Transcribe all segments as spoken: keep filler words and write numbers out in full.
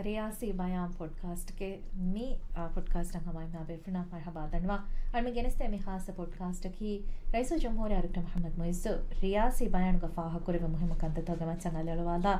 ރިޔާސީ ބަޔާން ޕޮޑްކާސްޓްގެ މި، އާ، ޕޮޑްކާސްޓަށް ހަމަ އެންމެހާ ބޭފުޅުންނަށް މަރުޙަބާ ދަންނަވަން. އަޅުމެން ގެނެސްދޭ މި ޚާއްޞަ ޕޮޑްކާސްޓަކީ ރައީސުލްޖުމްހޫރިއްޔާ ޑޮކްޓަރ މުޙައްމަދު މުޢިއްޒު ރިޔާސީ ބަޔާނުގަ ފާހަގަކުރެއްވި މުހިއްމު ކަންތައްތަކުގެ މައްޗަށް އަލިއަޅުވާލާ،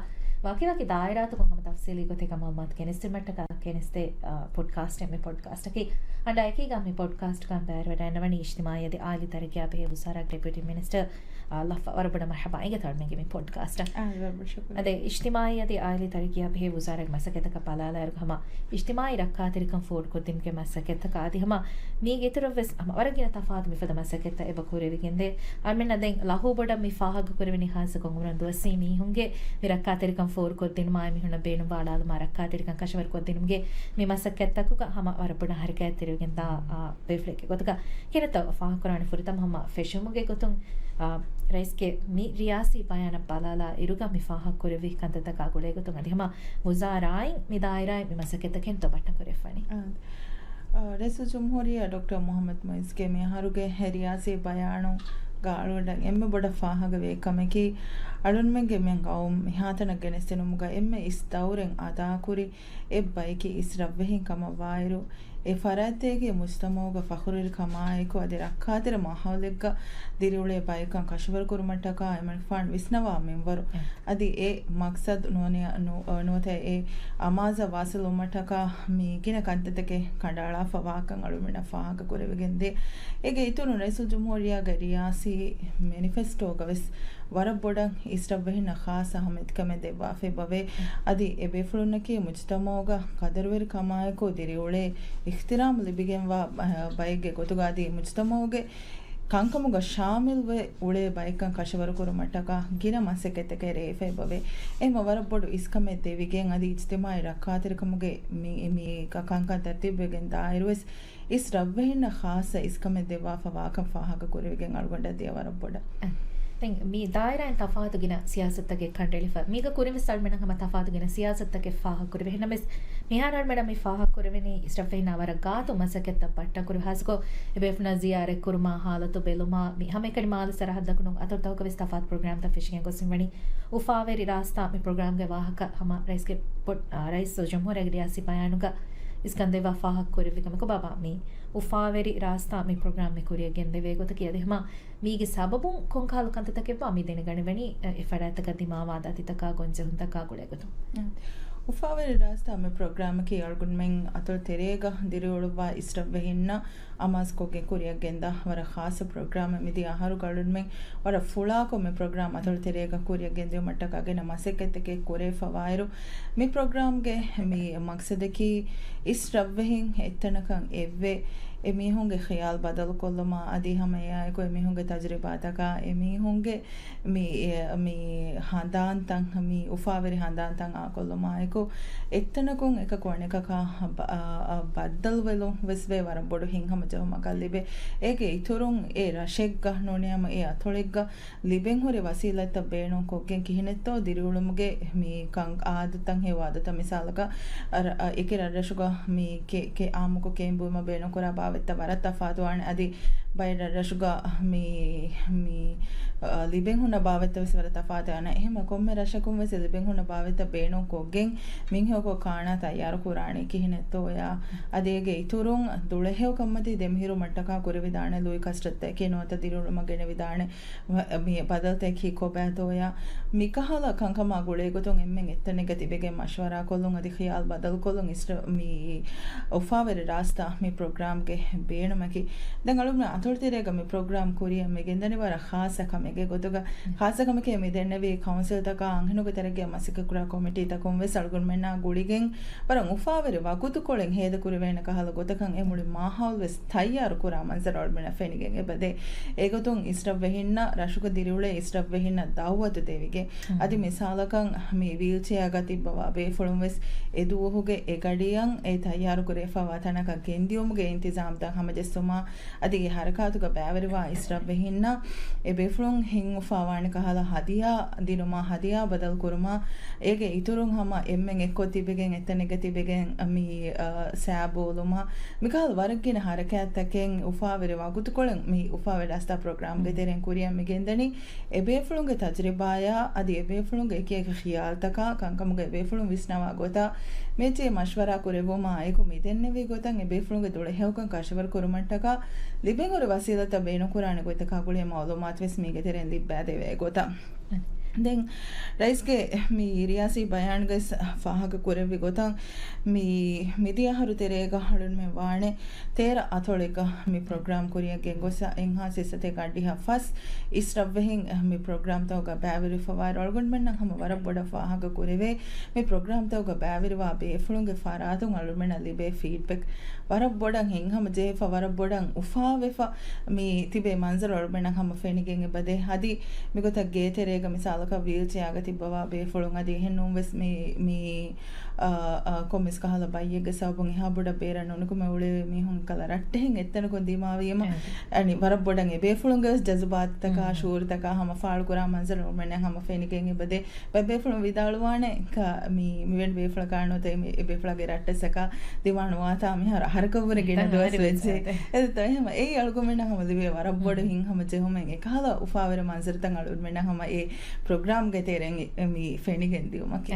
ވަކިވަކި ދާއިރާތަކުން ހަމަ ތަފްސީލީ ގޮތެއްގަ މަޢުލޫމާތު ގެނެސްދިނުމަށްޓަކާ ގެނެސްދޭ، އާ، ޕޮޑްކާސްޓެއް މި ޕޮޑްކާސްޓަކީ. އަންޑާ އެކީގަ މި ޕޮޑްކާސްޓްގަ ބައިވެރިވެވަޑައިގަންނަވަނީ އިޖްތިމާޢީ އަދި އާއިލީ ތަރައްގީއާ ބެހޭ ވުޒާރާގެ ޑެޕިއުޓީ މިނިސްޓަރ، އާ، ލަފްއާ. ވަރަށް ބޮޑަށް މަރުޙަބާ އިނގޭތޯ އަޅުމެންގެ މި ޕޮޑްކާސްޓަށް. އާ، ވަރަށް ބޮޑަށް ޝުކުރިއްޔާ. އަދި އިޖްތިމާޢީ އަދި އާއިލީ ތަރައްގީއާ ބެހޭ ވުޒާރާގެ މަސައްކަތްތަކަށް ބަލާލާއިރު ހަމަ އިޖްތިމާޢީ ރައްކާތެރިކަން ފޯރުކޮށްދިނުމުގެ މަސައްކަތްތަކާ އަދި ހަމަ މީގެ އިތުރަށްވެސް ހަމަ ވަރަށް ގިނަ ތަފާތު މިފަދަ މަސައްކަތްތައް އެބަ ކުރެވިގެންދޭ. އަޅުމެންނަށް ދެން ލަހޫ ބޮޑަށް މި ފާހަގަކުރެވެނީ ޚާއްޞަކޮށް އުމުރުން ދުވަސްވީ މީހުންގެ މި ރައްކާތެރިކަން ފޯރުކޮށްދިނުމާ އެމީހުންނަށް ބޭނުންވާ އަޅާލުމާ ރައްކާތެރިކަން ކަށަވަރުކޮށްދިނުމުގެ މި މަސައްކަތްތަކުގަ ހަމަ ވަރަށް ބޮޑަށް ހަރަކާތްތެރިވެގެންދާ، އާ، ބޭފުޅެއްގެ ގޮތުގަ ކިހިނެއްތޯ ފާހަގަކުރާނެ ފުރަތަމަ ހަމަ ފެށުމުގެ ގޮތުން، އާ، ރައީސްގެ މި ރިޔާސީ ބަޔާނަށް ބަލާލާ އިރުގަ މި ފާހަގަކުރެއްވި ކަންތައްތަކާ ގުޅޭ ގޮތުން އަދި ހަމަ ވުޒާރާއިން މި ދާއިރާއިން މި މަސައްކަތްތައް ކިހިނެއްތޯ ބައްޓަން ކުރެވިފާނީ. އާ، އާ، ރައީސުލްޖުމްހޫރިއްޔާ ޑޮކްޓަރ މުޙައްމަދު މުޢިއްޒުގެ މިއަހަރުގެ ރިޔާސީ ބަޔާނުގަ އަޅުގަނޑަށް އެންމެ ބޮޑަށް ފާހަގަވޭ ކަމަކީ، އަޅުންމެންގެ މި ގައުމު މިހާތަނަށް ގެނެސްދިނުމުގަ އެންމެ އިސް ދައުރެއް އަދާކުރި އެއްބައެކީ އިސް ރަށްވެހިން ކަމަށްވާއިރު، އެ ފަރާތްތަކެއްގެ މުޖްތަމަޢުގަ ފަޚުރުވެރިކަމާއެކު އަދި ރައްކާތެރި މާހައުލެއްގަ ދިރިއުޅޭ ބައެއްކަން ކަށަވަރުކުރުމަށްޓަކާ އެމަނިކުފާނު ވިސްނަވާ މިންވަރު. އަދި އެ މަޤްޞަދު ނޫނި-، ނު-، ނުވަތަ އެ އަމާޒަށް ވާސިލުވުމަށްޓަކާ މި ގިނަ ކަންތައްތަކެއް ކަނޑައަޅާފަ ވާކަން އަޅުމެންނަށް ފާހަގަކުރެވިގެންދޭ. އޭގެ އިތުރުން ރައީސުލްޖުމްހޫރިއްޔާގެ ރިޔާސީ މެނިފެސްޓޯގަވެސް ވަރަށް ބޮޑަށް އިސްރަށްވެހިންނަށް ޚާއްޞަ އަހައްމިޔަތުކަމެއް ދެއްވާފައި ބަވޭ. އަދި އެބޭފުޅުންނަކީ މުޖްތަމަޢުގަ ޤަދަރުވެރިކަމާއެކު ދިރިއުޅޭ އިޙްތިރާމް ލިބިގެންވާ، އަ، ބައެއްގެ ގޮތުގަ އަދި މުޖްތަމަޢުގެ ކަންކަމުގަ ޝާމިލްވެ އުޅޭ ބައެއްކަން ކަށަވަރުކުރުމަށްޓަކާ ގިނަ މަސައްކަތްތަކެއް ރޭވިފައި ބަވޭ. އެހެންމަ ވަރަށް ބޮޑު އިސްކަމެއް ދެވިގެން އަދި އިޖްތިމާޢީ ރައްކާތެރިކަމުގެ މި، މި ކަންކަން ތަރްތީބުވެގެން ދާއިރުވެސް އިސް ރަށްވެހިންނަށް ޚާއްޞަ އިސްކަމެއް ދެއްވާފަ ވާކަން ފާހަގަކުރެވިގެން އަޅުގަނޑަށް ދިޔަ ވަރަށް ބޮޑަށް. ދެން މި ދާއިރާއިން ތަފާތު ގިނަ ސިޔާސަތުތަކެއް ކަނޑައެޅިފަ. މީގަ ކުރިންވެސް އަޅުމެންނަށް ހަމަ ތަފާތު ގިނަ ސިޔާސަތުތަކެއް ފާހަގަކުރެވޭ. އެހެންނަމަވެސް މިހާރު އަޅުމެންނަށް މި ފާހަގަކުރެވެނީ އިސް ރަށްވެހިންނާ ވަރަށް ގާތު މަސައްކަތްތައް ބައްޓަންކުރި ހާއްސަކޮށް އެބޭފުޅުންނާ ޒިޔާރަތްކުރުމާ، ހާލަތު ބެލުމާ، މި ހަމައެކަނި މާލެ ސަރަހައްދަކު ނޫން އަތޮޅުތަކުގަވެސް ތަފާތު ޕްރޮގްރާމްތައް ފެށިގެން ގޮސް މިވަނީ. އުފާވެރި ރާސްތާ މި ޕްރޮގްރާމްގެ ވާހަކަ ހަމަ ރައީސްގެ ޕޮޑް-، އާ، ރައީސުލްޖުމްހޫރިއްޔާގެ ރިޔާސީ ބަޔާނުގަ އިސްކަންދެއްވާ ފާހަގަކުރެއްވި ކަމަކު ބާބާ މި އުފާވެރި ރާސްތާ މި ޕްރޮގްރާމް މި ކުރިއަށް ގެންދެވޭ ގޮތަކީ އަދި ހަމަ މީގެ ސަބަބުން ކޮންކަހަލަ ކަންތައްތަކެއްވާ މި ދެނެގަނެވެނީ، އެ، އެ ފަރާތްތަކަށް ދިމާވާ ދަތިތަކާ ގޮންޖެހުންތަކާ ގުޅޭ ގޮތުން. އުފާވެރި ރާސްތާ މި ޕްރޮގްރާމަކީ އަޅުގަނޑުމެން އަތޮޅު ތެރޭގަ ދިރިއުޅުއްވާ އިސްރަށްވެހިންނަށް އަމާޒުކޮށްގެން ކުރިއަށް ގެންދާ ވަރަށް ޚާއްޞަ ޕްރޮގްރާމެއް. މިދިޔަ އަހަރުގަ އަޅުގަނޑުމެން ވަރަށް ފުޅާކޮށް މި ޕްރޮގްރާމް އަތޮޅު ތެރޭގަ ކުރިއަށް ގެންދިއުމަށްޓަކާ ގިނަ މަސައްކަތްތަކެއް ކުރެވިފަވާއިރު، މި ޕްރޮގްރާމްގެ މި މަޤްޞަދަކީ އިސް ރަށްވެހިން އެއްތަނަކަށް އެއްވެ، އެމީހުންގެ ޚިޔާލު ބަދަލުކޮށްލުމާ އަދި ހަމަ އެއާއެކު އެމީހުންގެ ތަޖުރިބާތަކާ އެމީހުންގެ މި، އެ، މި ހަނދާންތައް، މި އުފާވެރި ހަނދާންތައް އާކޮށްލުމާއެކު، އެއްތަނަކުން އެކަކު އަނެކަކާ ބަ-، އަ، އަ، ބައްދަލުވެލުން ވެސް ވޭ ވަރަށް ބޮޑު ހިތްހަމަޖެހުމަކަށް ލިބޭ. އޭގެ އިތުރުން އެ ރަށެއްގަ ނޫނީ ހަމަ އެ އަތޮޅެއްގަ ލިބެން ހުރި ވަސީލަތްތައް ބޭނުންކޮށްގެން ކިހިނެއްތޯ ދިރިއުޅުމުގެ މި ކަން އާދަތައް ހެޔޮ އާދަތައް މިސާލަކަށް އަ، އަ، އެކި ރަށްރަށުގަ މި ކެ-، ކެ-، އާއްމުކޮށް ކެއިން ބުއިމަށް ބޭނުންކުރާ ބާވަތްތައް ވަރަށް ތަފާތުވާނެ. އަދި ބައެއް ރަށްރަށުގަ މި، މި، އަ، ލިބެން ހުންނަ ބާވަތްތައް ވެސް ވަރަށް ތަފާތުވާނެ. އެހެންމަ ކޮންމެ ރަށަކުން ވެސް ލިބެން ހުންނަ ބާވަތްތައް ބޭނުންކޮށްގެން މިންހެޔޮކޮށް ކާނާ ތައްޔާރު ކުރާނީ ކިހިނެއްތޯޔާ. އަދި އޭގެ އިތުރުން ދުޅަހެޔޮކަންމަތީ ދެމިހިރު މަށްޓަކާ ކުރެވިދާނެ ލުއި ކަސްރަތަކެއް ނުވަތަ ދިރިއުޅުމަށް ގެނެވިދާނެ މި ބަދަލުތަކީ ކޮބާތޯޔާ؟ މިކަހަލަ ކަންކަމާ ގުޅޭގޮތުން އެންމެން އެއްތަނެއްގަ ތިބެގެން މަޝްވަރާކޮށްލުން އަދި ޚިޔާލު ބަދަލުކޮށްލުން އިސް-، މި އުފާވެރި ރާސްތާ މި ޕްރޮގްރާމްގެ ބޭނުމަކީ. ދެން އަޅުގަނޑު އަތޮޅުތެރޭގަ މި ޕްރޮގްރާމް ކުރިއަށް މި ގެންދަނީ ވަރަށް ޚާއްޞަ ކަމެއްގެ ގޮތުގަ. ޚާއްޞަ ކަމެކޭ މި ދެންނެވީ ކައުންސިލްތަކާ އަންހެނުންގެ ތެރެއަށް މަސައްކަތްކުރާ ކޮމިޓީތަކުން ވެސް އަޅުގަނޑުމެންނާ ގުޅިގެން ވަރަށް އުފާވެރި ވަގުތުކޮޅެއް ހޭދަކުރެވޭނެ ކަހަލަ ގޮތަކަށް އެ މުޅި މާހައުލު ވެސް ތައްޔާރުކުރާ މަންޒަރު އަޅުމެންނަށް ފެނިގެން އެބަދޭ. އެގޮތުން އިސްރަށްވެހިންނަށް ރަށުގަ ދިރިއުޅޭ އިސްރަށްވެހިންނަށް ދައުވަތު ދެވިގެން، އަދި މިސާލަކަށް މި ވީލްޗެއާގަ ތިއްބަވާ ބޭފުޅުން ވެސް އެދުވަހުގެ އެގަޑިއަށް އެ ތައްޔާރުކުރެވިފައިވާ ތަނަކަށް ގެންދިއުމުގެ އިންތިޒާމްތައް ހަމަޖެއްސުމާ، އަދި އެ ހަރަ ކާތުގަ ބައިވެރިވާ އިސްރަށްވެހިންނަށް އެ ބޭފުޅުން ހިތް އުފާވާނެ ކަހަލަ ހަދިޔާ ދިނުމާ، ހަދިޔާ ބަދަލު ކުރުމާ، އޭގެ އިތުރުން ހަމަ އެންމެން އެއްކޮށް ތިބެގެން އެތަނެއްގަ ތިބެގެން މި، އަ، ސައި ބޯލުމާ، މިކަހަލަ ވަރަށް ގިނަ ހަރަކާތްތަކެއް އުފާވެރި ވަގުތުކޮޅެއް މި އުފާވެރި އަސްތާ ޕްރޮގްރާމްގެ ތެރެއިން ކުރިއަށް މި ގެންދަނީ. އެ ބޭފުޅުންގެ ތަޖުރިބާޔާ އަދި އެ ބޭފުޅުންގެ އެކި އެކި ޚިޔާލުތަކާ ކަންކަމުގަ އެ ބޭފުޅުން ވިސްނަވާ ގޮތާ މިއެއްޗެހި މަޝްވަރާ ކުރެއްވުމާ އެކު މި ދެންނެވި ގޮތަށް އެ ބޭފުޅުންގެ ދުޅަހެޔޮކަން ކަށަވަރު ކުރުމަށްޓަކާ ލިބެން ހުރި ވަސީލަތްތައް ބޭނުންކުރާނެ ގޮތްތަކާ ގުޅޭ މައުލޫމާތު ވެސް މީގެ ތެރެއިން ލިއްބައިދެވޭ ގޮތަށް. ދެން ރައީސްގެ މި ރިޔާސީ ބަޔާންގައި ފާހަގަ ކުރެއްވި ގޮތަށް މި މިދިޔަ އަހަރު ތެރޭގަ އަޅުންމެން ވާނެ ތޭރަ އަތޮޅެއްގަ މި ޕްރޮގްރާމް ކުރިއަށް ގެންގޮސް އެންހާސް އިސްތަތޭކަ އަށްޑިހަ ފަސް އިސްރަށްވެހިން މި ޕްރޮގްރާމްތަކުގަ ބައިވެރިވެފަ ވާއިރު އަޅުގަނޑުމެންނަށް ހަމަ ވަރަށް ބޮޑަށް ފާހަގަ ކުރެވޭ މި ޕްރޮގްރާމްތަކުގަ ބައިވެރިވާ ބޭފުޅުންގެ ފަރާތުން އަޅުމެންނަށް ލިބޭ ފީޑްބެކް ވަރަށް ބޮޑަށް ހިތްހަމަ ޖެހިފަ، ވަރަށް ބޮޑަށް އުފާވެފަ މި ތިބޭ މަންޒަރު އަޅުމެންނަށް ހަމަ ފެނިގެން އެބަދޭ. އަދި މިގޮތަށް ގޭތެރޭގަ މިސާލަކަށް ވީލްޗެއާގަ ތިއްބަވާ ބޭފުޅުން އަދި އެހެން ނޫންވެސް މި، މި، އާ، އާ، ކޮންމެސް ކަހަލަ ބައްޔެއްގެ ސަބަބުން އެހާ ބޮޑަށް ބޭރަށް ނުނިކުމެ އުޅޭ މީހުން ކަލަ ރައްޓެހިން އެއްތަނަކުން ދިމާވީމަ، އަނި ވަރަށް ބޮޑަށް އެ ބޭފުޅުންގެ ވެސް ޖަޒުބާތުތަކާ، ޝުޢޫރުތަކާ ހަމަ ފާޅުކުރާ މަންޒަރު އަޅުމެންނަށް ހަމަ ފެނިގެން އެބަދޭ. ބައެއް ބޭފުޅުން ވިދާޅުވާނެ، ކަ-، މި، މިވެނި ބޭފުޅަކާ ނުވަތަ އެ މި-، އެ ބޭފުޅާގެ ރައްޓެއްސަކާ ދިމާ ނުވާތާ މިހާރު އަހަރަކަށްވުރެ ގިނަ ދުވަސް ވެއްޖެ. އެ ތަ-، އެހެމަ އެއީ އަޅުގަނޑުމެންނަށް ހަމަ ލިބޭ ވަރަށް ބޮޑު ހިތްހަމަޖެހުމެއް. އެކަހަލަ އުފާވެރި މަންޒަރުތައް އަޅުގަނޑުމެންނަށް ހަމަ އެ ޕްރޮގްރާމްގެ ތެރެއިން މި ފެނިގެން ދިއުމަކީ.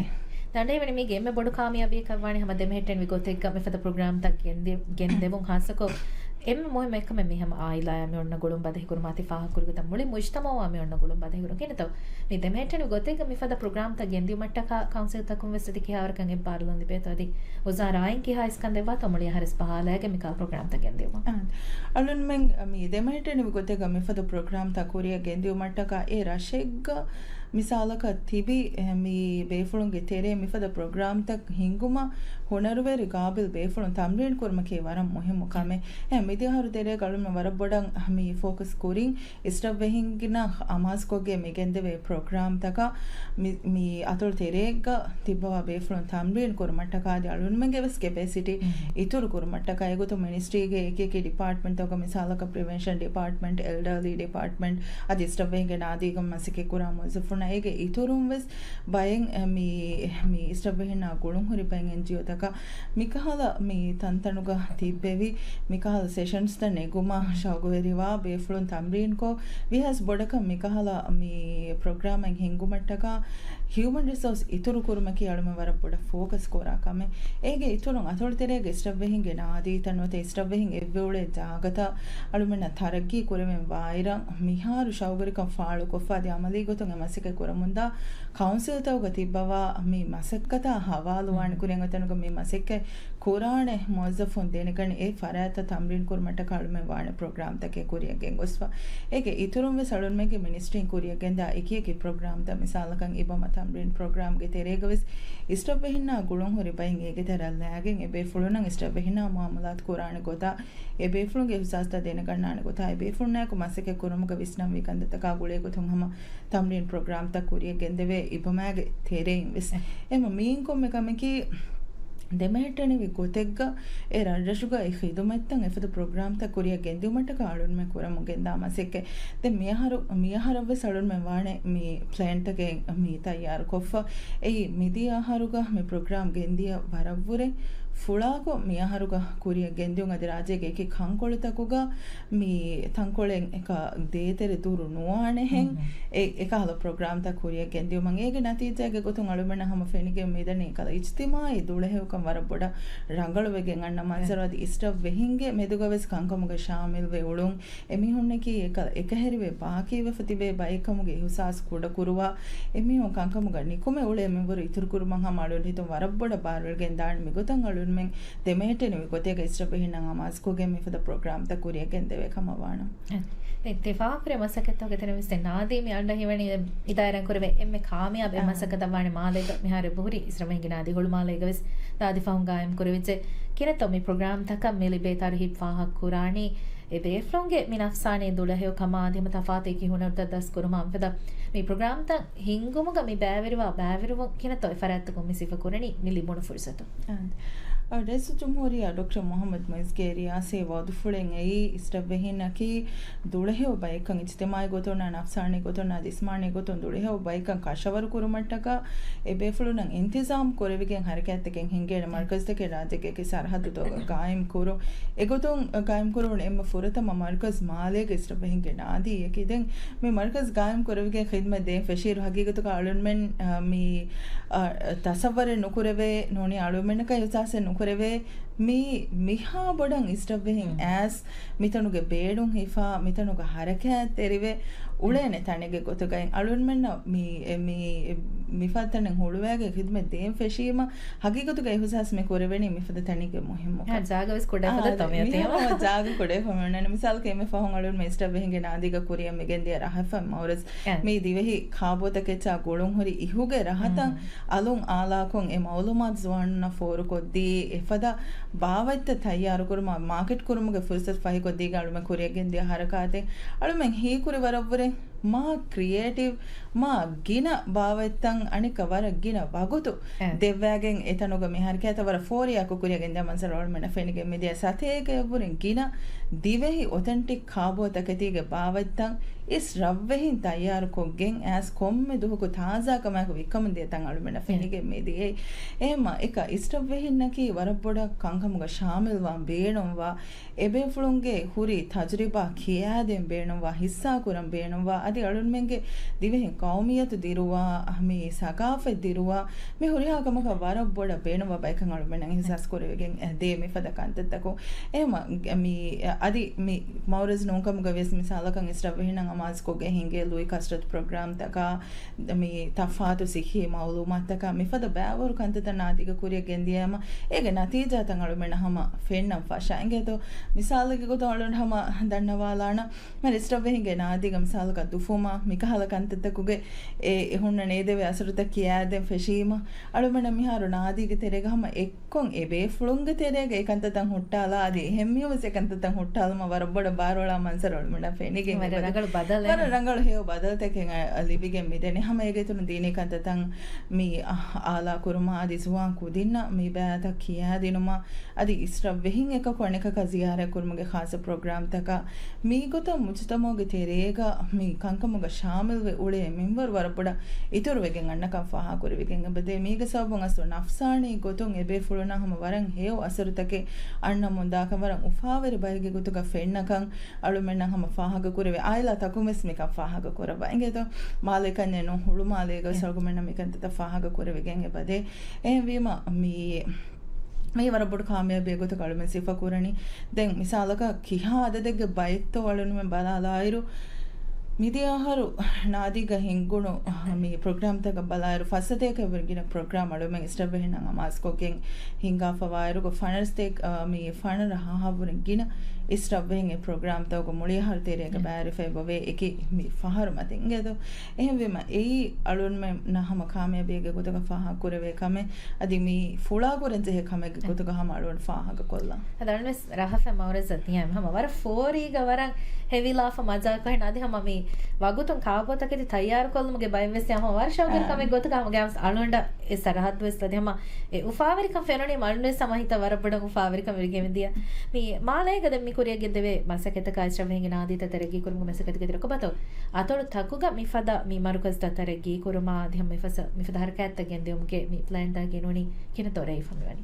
ދަނޑޭވެނި މީގެ އެންމެ ބޮޑު ކާމިޔާބީއަކަށް ވާނެ ހަމަ ދެމެހެއްޓެނިވި ގޮތެއްގަ މިފަދަ ޕްރޮގްރާމްތައް ގެންދި-، ގެންދެވުން. ހާއްސަކޮށް އެންމެ މުހިއްމު އެއްކަމެއް މި ހަމަ އާއިލާއާ މި އޮންނަ ގުޅުން ބަދަހިކުރުމާ ތި ފާހަގަކުރި ގޮތަށް މުޅި މުޖްތަމަޢުއާ މި އޮންނަ ގުޅުން ބަދަހިކުރުން. ކިނަތޯ މި ދެމެހެއްޓެނިވި ގޮތެއްގަ މިފަދަ ޕްރޮގްރާމްތައް ގެންދިއުމަށްޓަކާ ކައުންސިލްތަކުން ވެސް އަދި ކިހާވަރަކަށް އެއްބާރުލުން ލިބޭތޯ އަދި ވުޒާރާއިން ކިހާ އިސްކަން ދެއްވާތޯ މުޅި އަހަރެސް ބަހާލައިގެން މިކަހަލަ ޕްރޮގްރާމްތައް ގެންދިއުމަށް؟ އާ، އަޅުންމެން މި ދެމެހެއްޓެނިވި ގޮތެއްގަ މިފަދަ ޕްރޮގްރާމްތައް ކުރިއަށް ގެންދިއުމަށްޓަކާ އެ ރަށެއްގަ މިސާލަކަށް ތިބި، އެ، މި ބޭފުޅުންގެ ތެރޭ މިފަދަ ޕްރޮގްރާމްތައް ހިންގުމަށް ހުނަރުވެރި ގާބިލް ބޭފުޅުން ތަމްރީން ކުރުމަކީ ވަރަށް މުހިއްމު ކަމެއް. އެ، މިދިޔަ އަހަރު ތެރޭގަ އަޅުމެން ވަރަށް ބޮޑަށް މި ފޯކަސް ކުރިން އިސްރަށްވެހިންގެންނަށް އަމާޒުކޮށްގެން މި ގެންދެވޭ ޕްރޮގްރާމްތަކަށް މި، މި އަތޮޅު ތެރޭގަ ތިއްބަވާ ބޭފުޅުން ތަމްރީން ކުރުމަށްޓަކާ އަދި އަޅުންމެންގެ ވެސް ކެޕޭސިޓީ އިތުރު ކުރުމަށްޓަކާ އެގޮތުން މިނިސްޓްރީގެ އެކި އެކި ޑިޕާޓްމަންޓްތަކުގަ މިސާލަކަށް ޕްރިވެންޝަން ޑިޕާޓްމަންޓް، އެލްޑަރލީ ޑިޕާޓްމަންޓް އަދި އިސްރަށްވެހިންގެ ނާދީގަ މަސައްކަތް ކުރާ މުވައްޒަފުންނަށް އޭގެ އިތުރުން ވެސް ބައެއް މި، މި އިސްރަށްވެހިންނާ ގުޅުންހުރި ބައެއް އެންޖީއޯތަކަށް މިކަހަލަ މި ތަންތަނުގަ ތިއްބެވި މިކަހަލަ ސެޝަންސްތައް ނެގުމަށް ޝައުގުވެރިވާ ބޭފުޅުން ތަމްރީންކޮށް، ވީހާވެސް ބޮޑަކަށް މިކަހަލަ މި ޕްރޮގްރާމެއް ހިންގުމަށްޓަކާ ހިއުމަން ރިސޯސް އިތުރު ކުރުމަކީ އަޅުމެން ވަރަށް ބޮޑަށް ފޯކަސް ކުރާ ކަމެއް. އޭގެ އިތުރުން އަތޮޅުތެރޭގެ އިސްރަށްވެހިންގެ ނާދީތައް ނުވަތަ އިސްރަށްވެހިން އެއްވެ އުޅޭ ޖާގަތައް އަޅުމެންނަށް ތަރައްގީ ކުރެވެން ވާއިރަށް މިހާރު ޝައުގުވެރިކަން ފާޅުކޮށްފަ އަދި އަމަލީ ގޮތުން އެ މަސައްކަތް ކުރަމުންދާ ކައުންސިލްތަކުގަ ތިއްބަވާ މި މަސައްކަތާ ހަވާލުވާނެ ކުރިއަށް އޮތް ތަނުގަ މި މަސައްކަތް ކުރާނެ މުވައްޒަފުން ދެނެގަނެ އެ ފަރާތްތައް ތަމްރީން ކުރުމަށްޓަކާ އަޅުމެން ވާނެ ޕްރޮގްރާމްތަކެއް ކުރިއަށް ގެންގޮސްފަ. އޭގެ އިތުރުން ވެސް އަޅުންމެންގެ މިނިސްޓްރީން ކުރިއަށް ގެންދާ އެކި އެކި ޕްރޮގްރާމްތައް މިސާލަކަށް އިބަމަ ތަމްރީން ޕްރޮގްރާމްގެ ތެރޭގަ ވެސް އިސްރަށްވެހިންނާ ގުޅުންހުރި ބައިން އޭގެ ތެރެއަށް ލައިގެން އެ ބޭފުޅުންނަށް އިސްރަށްވެހިންނާ މުއާމަލާތު ކުރާނެ ގޮތާ އެ ބޭފުޅުންގެ އިހުސާސްތައް ދެނެގަންނާނެ ގޮތާ އެ ބޭފުޅުންނާއެކު މަސައްކަތް ކުރުމުގަ ވިސްނަންވީ ކަންތައްތަކާ ގުޅޭ ގޮތުން ހަމަ ތަމްރީން ޕްރޮގްރާމްތައް ކުރިއަށް ގެންދެވޭ އިބަމާގެ ތެރެއިން ވެސް. އެ. އެމަ މީން ކޮންމެ ކަމަކީ، ދެމެހެއްޓެނިވި ގޮތެއްގަ އެ ރަށްރަށުގައި ޚިދުމަތްތައް އެފަދަ ޕްރޮގްރާމްތައް ކުރިއަށް ގެންދިއުމަށްޓަކާ އަޅުންމެ ކުރަމުން ގެންދާ މަސައްކަތް. ދެން މިއަހަރު، މިއަހަރަށް ވެސް އަޅުންމެ ވާނެ މި ޕްލޭންތަކެއް މި ތައްޔާރު ކޮށްފަ. އެއީ މިދިޔަ އަހަރުގަ މި ޕްރޮގްރާމް ގެންދިޔަ ވަރަށްވުރެ ފުޅާކޮށް، މިއަހަރުގަ ކުރިއަށް ގެންދިއުން އަދި ރާއްޖޭގެ އެކި ކަންކޮޅުތަކުގަ މި ތަންކޮޅެއް އެކަ ދޭތެރެ ދުރު ނުވާނެހެން އެ، އެކަހަލަ ޕްރޮގްރާމްތައް ކުރިއަށް ގެންދިއުމަށް. އޭގެ ނަތީޖާގެ ގޮތުން އަޅުމެންނަށް ހަމަ ފެނިގެން މިދަނީ އެކަލަ އިޖްތިމާއީ ދުޅަހެޔޮކަން ވަރަށް ބޮޑަށް ރަނގަޅުވެގެން އަންނަ މަންޒަރު އަދި އިސްރަށް ވެހިންގެ މެދުގަ ވެސް ކަންކަމުގަ ޝާމިލްވެ އުޅުން. އެމީހުންނަކީ އެކަލަ އެކަހެރިވެ ބާކީވެފަ ތިބޭ ބައެއްކަމުގެ އިހުސާސް ކުޑަކުރުވާ، އެމީހުން ކަންކަމުގަ ނިކުމެ އުޅޭ މިންވަރު އިތުރުކުރުމަށް ހަމަ އަޅުގަނޑު ހިތުން ވަރަށް ބޮޑަށް ބާރުވެގެން ދާނެ. މިގޮތަށް އަޅުންމެން ދެމެހެއްޓެނިވި ގޮތެއްގަ އިސްރަށްވެހިންނަށް އަމާޒުކޮށްގެން މިފަދަ ޕްރޮގްރާމްތައް ކުރިއަށް ގެންދެވޭ ކަމަށް ވާނަން. އެ، ތި ފާހަގަކުރި މަސައްކަތްތަކުގެ ތެރެއިން ވެސް ދެން ނާދީ މި އަންނަ ހިމެނި އިދާރާ ކުރެވޭ އެންމެ ކާމިޔާބު އެއް މަސައްކަތަށް ވާނެ މާލޭގަ މިހާރު އެބަހުރި އިސްރަށްވެހިންގެ ނާދީ ހުޅުމާލޭގަ ވެސް ދާދި ފަހުން ގާއިމް ކުރެވިއްޖެ. ކިނަތޯ މި ޕްރޮގްރާމްތަކަށް މި ލިބޭ ތަރުހީބު ފާހަގަ ކުރާނީ އެ ބޭފުޅުންގެ މި ނަފްސާނީ ދުޅަހެޔޮކަމާ އަދި ހަމަ ތަފާތު އެކި ހުނަރުތައް ދަސްކުރުމާ މިފަދަ މި ޕްރޮގްރާމްތައް ހިންގުމުގަ މި ބައިވެރިވާ ބައިވެރިވުން ކިނަތޯ އެ ފަރާތްތަކުން މި ސިފަ ކުރަނީ މި ލިބުނު ފުރުސަތު. ރައީސުލްޖުމްހޫރިއްޔާ ޑޮކްޓަރ މުޙައްމަދު މުޢިއްޒުގެ ރިޔާސީ ވަޢުދުފުޅެއް އެއީ، އިސްރަށްވެހިންނަކީ ދުޅަހެޔޮ ބައެއްކަން، އިޖްތިމާޢީ ގޮތުންނާ، ނަފްސާނީ ގޮތުންނާ، ޖިސްމާނީ ގޮތުން ދުޅަހެޔޮ ބައެއްކަން ކަށަވަރު ކުރުމަށްޓަކާ، އެބޭފުޅުންނަށް އިންތިޒާމް ކުރެވިގެން ޙަރަކާތްތަކެއް ހިންގޭނެ މަރުކަޒުތަކެއް ރާއްޖޭގެ ސަރަޙައްދުތަކުގަ ގާއިމް ކުރުން. އެގޮތުން ގާއިމް ކުރުން އެންމެ ފުރަތަމަ މަރުކަޒު މާލޭގެ އިސްރަށްވެހިންގެ ނާދީއަކީ. ދެން މި މަރުކަޒު ގާއިމް ކުރެވިގެން ޚިދްމަތް ދޭން ފެށިއިރު، ޙަޤީޤަތުގަ އަޅުންމެން، އަ، މި، އަ، ތަޞައްވަރެއް ނުކުރެވޭ، ނޫނީ އަޅުމެންނަކަށް އިޙްސާސެއް ނުކުރެވޭ، މީ މިހާ ބޮޑަށް އިސްރަށްވެހިން އައިސް މިތަނުގެ ބޭނުން ހިފާ، މިތަނުގަ ޙަރަކާތްތެރިވެ އުޅޭނެ ތަނެއްގެ ގޮތުގައި އަޅުންމެންނަށް މި، މި، މިފަދަ ތަނެއް ހުޅުވައިގެން ޚިދްމަތް ދޭން ފެށީމަ، ޙަޤީޤަތުގަ އިޙްސާސް މި ކުރެވެނީ މިފަދަ ތަނެއްގެ މުހިއްމުކަން. އާ، ޖާގަވެސް ކުޑައިފަދަ ތަމެއް ތިޔަ. މިހާރު ޖާގަ ކުޑައިފަ މި އޮންނަނީ. މިސާލަކަށް އެންމެ ފަހުން އަޅުންމެ އިސްރަށްވެހިންގެ ނާދީގަ ކުރިއަށް މިގެންދިޔަ ރަހަފަ މައުރަޒް އެ. މީ ދިވެހި ކާބޯތަކެއްޗާ ގުޅުންހުރި އިހުގެ ރަހަތައް އަލުން އާލާކޮށް އެ މައުލޫމާތު ޒުވާނުންނަށް ފޯރުކޮށްދީ، އެފަދަ ބާވަތްތައް ތައްޔާރުކުރުމަށް މާކެޓް ކުރުމުގެ ފުރުސަތު ފަހިކޮށްދީގެން އަޅުމެން ކުރިއަށް ގެންދިޔަ ހަރަކާތެއް އަޅުމެން ހީކުރި ވަރަށްވުރެ މާ ކްރިއޭޓިވް، މާ ގިނަ ބާވަތްތައް އަނެއްކާ ވަރަށް ގިނަ ވަގުތު އެ. ދެއްވާގެން އެތަނުގަ މި ހަރަކާތްތައް ވަރަށް ފޯރިއާކޮށް ކުރިއަށް ގެންދިޔަ މަންޒަރު އަޅުމެންނަށް ފެނިގެން މިދިޔަ ސަތޭކައަށްވުރެ ގިނަ ދިވެހި އޮތެންޓިކް ކާބޯތަކެތީގެ ބާވަތްތައް އިސްރަށްވެހިން ތައްޔާރުކޮށްގެން އައިސް ކޮންމެ ދުވަހަކު ތާޒާކަމާއެކު ވިއްކަމުން ދިޔަ ތަން އަޅުމެންނަށް އެ. ފެނިގެން މިދިޔައީ. އެހެންމަ އެކަ އިސްރަށްވެހިންނަކީ ވަރަށް ބޮޑަށް ކަންކަމުގަ ޝާމިލްވާން ބޭނުންވާ، އެބޭފުޅުންގެ ހުރި ތަޖުރިބާ ކިޔާދޭން ބޭނުންވާ، ހިއްސާކުރަން ބޭނުންވާ، އަދި އަޅުންމެންގެ ދިވެހިން ޤައުމިއްޔަތު ދިރުވާ، މި ސަޤާފަތް ދިރުވާ، މި ހުރިހާ ކަމަކަށް ވަރަށް ބޮޑަށް ބޭނުންވާ ބައެއްކަން އަޅުމެންނަށް އިޙްސާސް ކުރެވިގެން ދޭ މިފަދަ ކަންތައްތަކުން. އެހެންމަ މި އަދި މި މައުރަޒް ނޫންކަމުގަ ވިޔަސް މިސާލަކަށް އިސްރަށްވެހިންނަށް އަމާޒުކޮށްގެން ހިނގޭ ލުއި ކަސްރަތު ޕްރޮގްރާމްތަކާ، މި ތަފާތު ސިއްހީ މައުލޫމާތުތަކާ މިފަދަ ބައިވަރު ކަންތައްތައް ނާދީގަ ކުރިއަށް ގެންދިޔައިމަ، އޭގެ ނަތީޖާތައް އަޅުމެންނަށް ހަމަ ފެންނަން ފަށާ. އިނގޭތޯ، މިސާލެއްގެ ގޮތުން އަޅުން ހަމަ ދަންނަވާލާނަ، މި އިސްރަށްވެހިންގެ ނާދީގަ މިސާލަކަށް ދުފުމާ، މިކަހަލަ ކަންތައްތަކުގެ އެ، އެ ހުންނަ ނޭދެވޭ އަސަރުތައް ކިޔާދޭން ފެށީމަ، އަޅުމެންނަށް މިހާރު ނާދީގެ ތެރޭގަ ހަމަ އެއް ކޮން އެބޭފުޅުންގެ ތެރޭގަ އެ ކަންތައްތައް ހުއްޓާލާ، އަދި އެހެން މީހުންވެސް އެ ކަންތައްތައް ހުއްޓާލުމަށް ވަރަށް ބޮޑަށް ބާރުއަޅާ މަންޒަރު އަޅުމެންނަށް ފެނިގެން ވަރަށް އެބަދޭ. ރަނގަޅު ބަދަލެއް. ވަރަށް ރަނގަޅު ހެޔޮ ބަދަލުތަކެއް އަ، ލިބިގެން މިދެނީ. ހަމަ އޭގެ އިތުރުން ދީނީ ކަންތައްތައް މި އަ، އާލާ ކުރުމާ، އަދި ޒުވާން ކުދިންނަށް މި ބައިތައް ކިޔާދިނުމާ، އަދި އިސްރަށް ވެހިން އެކަކު އަނެކަކަށް ޒިޔާރަތް ކުރުމުގެ ޚާއްޞަ ޕްރޮގްރާމްތަކާ، މީގޮތަށް މުޖުތަމަޢުގެ ތެރޭގަ މި ކަންކަމުގަ ޝާމިލްވެ އުޅޭ މިންވަރު ވަރަށް ބޮޑަށް އިތުރުވެގެން އަންނަކަން ފާހަގަކުރެވިގެން އެބަދޭ. މީގެ ސަބަބުން އަސްލު ނަފްސާނީ ގޮތުން އެބޭފުޅުންނަށް ހަމަ ވަރަށް ހެޔޮ އަސަރުތަކެއް އަންނަމުން ދާކަން ވަރަށް އުފާވެރި ބައެއްގެ ގޮތުގަ ފެންނަކަން އަޅުމެންނަށް ހަމަ ފާހަގަކުރެވޭ. އާއިލާ ތަކުން ވެސް މިކަން ފާހަގަކުރައްވާ. އިނގޭތޯ؟ މާލެކަންޏެއް ނޫން، ހުޅުމާލޭގަ ވެސް އެ. އަޅުގަނޑުމެންނަށް މިކަންތައް ފާހަގަކުރެވިގެން އެބަދޭ. އެހެންވީމަ މި މީ ވަރަށް ބޮޑު ކާމިޔާބީއެއް ގޮތަށް އަޅުމެން ސިފަކުރަނީ. ދެން މިސާލަކަށް ކިހާ އަދަދެއްގެ ބައެއްތޯ އަޅުންމެން ބަލާލާއިރު، މިދިޔަ އަހަރު ނާދީގަ ހިންގުނު މި ޕްރޮގްރާމްތަކަށް ބަލާއިރު، ފައްސަތޭކައަށްވުރެ ގިނަ ޕްރޮގްރާމް އަޅުމެން އިސްރަށްވެހިންނަށް އަމާޒުކޮށްގެން ހިންގާފަވާއިރުގަ، ފަނަރަސްތޭކަ، މި ފަނަރަ ހާހަށްވުރެ ގިނަ އިސްރަށްވެހިން އެ ޕްރޮގްރާމްތަކުގަ މުޅި އަހަރު ތެރޭގަ އެ. ބައިވެރިފައި އެބަވޭ އެކި މި ފަހަރު މަތިން. އިނގޭތޯ؟ އެހެންވީމަ އެއީ އަޅުންމެންނަށް ހަމަ ކާމިޔާބީއެއްގެ ގޮތުގަ ފާހަގަކުރެވޭ ކަމެއް. އަދި މި ފުޅާކުރަން ޖެހޭ ކަމެއްގެ ގޮތުގަ ހަމަ އަޅުގަނޑު ފާހަގަކޮށްލަން. އަދި އަޅުންވެސް ރަހަފަ މައުރަޒަށް ތިޔަ ހަމަ ވަރަށް ފޯރީގަ ވަރަށް ހެވިލާފަ މަޖާކޮށް ހެން އަދި ހަމަ މި ވަގުތުން ކާބޯތަކެތި ތައްޔާރުކޮށްލުމުގެ ބައެއްވެސް ހަމަ ވަރަށް ޝައުގުވެރި ކަމެއް ގޮތުގަ ހަމަ ގައިމުވެސް އަޅުގަނޑަށް އެ ސަރަހައްދުވެސް އަދި ހަމަ އެ އުފާވެރިކަން ފެނުނީމަ އަޅުންވެސް ހަމަ ހިތަށް ވަރަށް ބޮޑަށް އުފާވެރިކަން ވެރިގެން މިދިޔަ. މި މާލޭގަ ދެން މި ކުރިއަށް ގެންދެވޭ މަސައްކަތަކާ އިސްރަށްވެހިންގެ ނާދީތައް ތަރައްގީ ކުރުމުގެ މަސައްކަތުގެ ތެރެއަކު ބަތޯ އަތޮޅު ތަކުގަ މިފަދަ މި މަރުކަޒުތައް ތަރައްގީ ކުރުމާ އަދި ހަމަ މިފަސަ-، މިފަދަ ހަރަކާތްތައް ގެންދިއުމުގެ މި ޕްލޭންތައް ގެނުނީ ކިހިނެއްތޯ ރައީފް ހަމަވަނީ؟